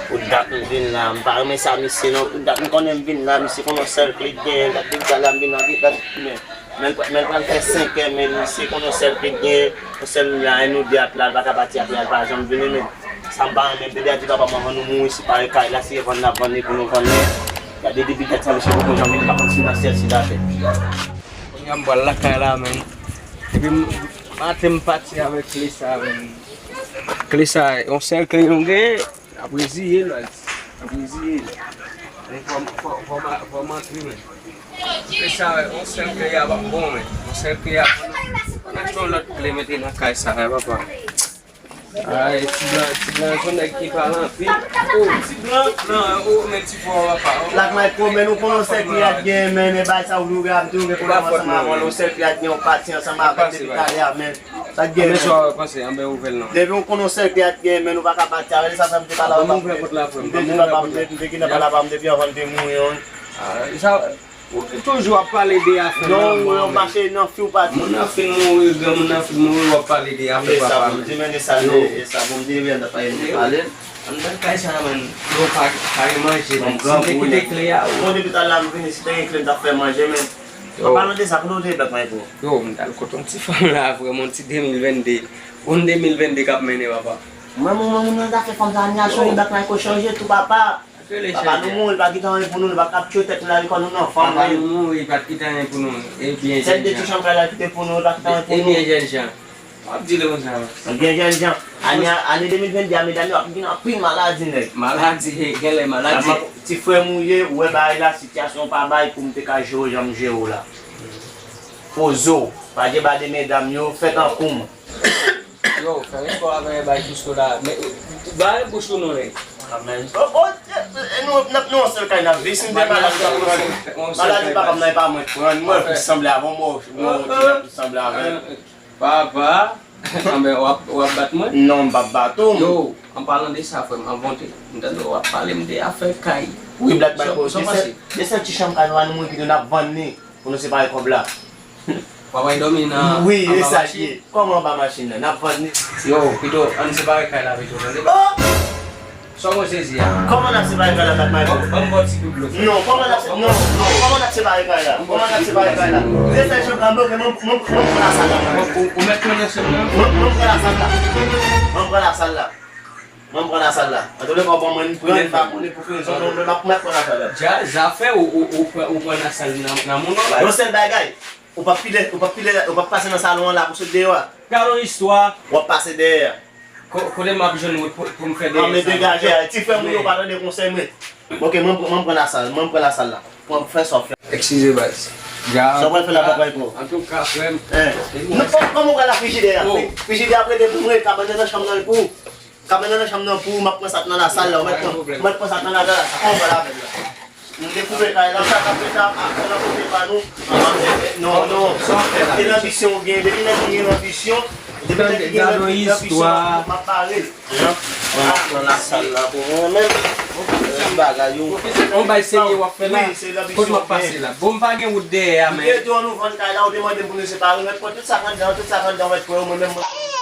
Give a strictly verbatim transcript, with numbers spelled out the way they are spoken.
Pou dat m vin la, m pa renmen sa misye non. Pou dat m konnen m vin la, misye konn yon sèl kle l genyen. Gad depi talè a m vin la, gad, men, men l pral fè senkè, men misye konn yon sèl kle l genyen. Yon sèl moun la, en nou de ap la, l pa ka pati ap la, l pa janm vini, men. Sa m pa renmen, m te deja di papa m anvan nou mouri, se pa kay la, se vann n ap vann li pou nou vann li. Gade depi dat sa, misye poko janm vini, pa konn si nan syèl, si latè. Kounye a m pral lakay la, men. Depi m, maten m pati avèk kle sa, men. Kle sa, yon sèl kle nou genyen. N ap reziye l, baz. N ap reziye l. Men fò, fò, fò, fò m antre, men. Fè sa, yon sèl kle a p ap bon, men. Yon sèl kle a, ann achte yon lòt kle mete nan kay sa, papa. Ay, ti blan, ti blan, se yon nèg ki pale anpil. Oh, ti blan, blan, oh, men ti bò, papa. Black Michael, men nou konnen yon sèl kle a t genyen, men, men bay sa ou vle ou gen ap di ou gen pwoblèm ansanm avè l, yon sèl kle a t genyen, ou pati ansanm avè l depi talè a, men. Sa k gen, men? Anben, sa w panse, anben, ouvè l non. Depi w konnen yon sèl kle a t gen, men nou pa ka pati avè l, sa fè m te pale anba m te, m te di papa m te, m te gentan pale anba m depi anvan l te mouri, wi. Ah, sa, ou toujou ap pale de afè lanmò, men. Non, w ap mache nan fi w pati. Moun nan fin mouri, granmoun nan fin mouri, w ap pale de afè papa m. E sa pou m di, men, e sa, e sa pou m di, men, nan pa yon pale. Anndan kay sa, men, yo pa, pa gen manje, men. Si m te kite kle a, wi. Bon, depi talè a m vini, si te gen kle, m t ap fè manje, men. An palan de sa, kote w te ye, Black Michael? Yo, m t al kot yon ti fanm la, vrèman, yon ti de mil vennde. Yon de mil vennde k ap mennen, papa. Mwen, mwen, mwen, mwen, zafè fanm sa, ni a chanje, Black Michael chanje tou, papa. Papa nou mouri, li pa kite anyen pou nou, li pa t ap tchwe tèt nou, lavi kò nou nan fanm, papa nou mouri, li pa t kite anyen pou nou. Ebyen, jènjan. Sèl de ti chanm kay la kite pou nou, li pa kite anyen pou nou. Ebyen, jènjan. W ap di l konsa, wi. Ebyen, jènjan. Ane, ane de mil vennde a, medam yo ap gen anpil maladi, nèg. Maladi, he, genlè maladi. Ti frè m ou ye, ou wè bagay la, sitiyasyon pa bay pou m te ka jere w jan m jere w la. Poze w, pa debade medam yo, fè tankou m. Yo, fè respè avè bay Christo la. Men, bare bouch ou non, nèg. Amen. Oh, oh, eh, eh, nou, n ap nan yon sèl kay n ap viv. Si m te malad, m t ap pran. Maladi papa m nan, e pa mwen k pran. Mwen pou sanble avè w, mwen, mwen, mwen pou sanble avè w. Papa, anben, w ap, w ap bat mwen? Non, m p ap bat ou. Yo, an palan de sa, frè m, an bonte, m tande w ap pale m de afè kay. Wi, Black Michael, de sèl, de sèl ti chanm kay nou a, nou mouri kite, n ap vann li pou nou separe kòb la. W ap al dòmi nan, wi, e sa k ye. Kòman anba machin nan? N ap vann li. Yo, pito, ann separe kay la pito, tande. Oh! Sa w sezi a? Kòman n ap separe kay la, Black Michael? Ban m, ban m ba w ti kout dlo. Non, kòman n ap se-, non, non, kòman n ap separe kay la? Kòman n ap separe kay la? Lè sa, je, an bloke, mwen, mwen, mwen pran lasal la, mwen. Ou, ou mèt pran nan chanm nan? Mwen, mwen pran lasal la. Mwen pran lasal la. Mwen pran lasal la. Antouka, w ban mwen pran, m pa konnen pou ki rezon, non, mwen mèt pran lasal la. Dja, zafè ou, ou, ou pran, ou pran lasal nan, nan moun ou la. Yon sèl bagay, ou p ap pile, ou p ap pile, ou p ap pase nan salon an la pou sot deyò a. Gade yon istwa. W ap pase dèyè. Ko-, kote m ap jwenn wout pou, pou m fè dèyè sa? An, men degaje a. Ti frè m, ou pa tande konsèy mwen. Ok, mwen, mwen pran lasal, mwen pran lasal la. Pran, fè sa w fè. Eskize, baz. Sa w pral fè la, papa, pou? Antouka, frè m. Hein. Non, kòman w pral la frijidè a? Oh. Frijidè a prete pou mwen, kabann nan nan chanm nan pou ou. Kabann nan nan chanm nan pou ou, m ap pran sa k nan lasal la, ou mèt pran, ou mèt pran sa k nan lasal la, sa kòman w pral avè l la? Nou dekoupe kay la, sa k ap fèt la, apre nan kote pa nou. Non, non. Se lanbisyon ou gen, depi nèg ou gen lanbisyon, depi nèg ki gen lanbisyon, m ap bare l. Mwen ap pran lasal la pou mwen menm. Ti bagay yo. On bay serye w ap fè la. Wi, se lanbisyon. Kote m ap pase la? Bon, m pa gen wout dèyè a, men. Depi nou vann kay la, ou te mande m pou nou separe, mèt pran tout sa k anndan, tout sa k anndan, mèt pran yo, mwen menm, mwen.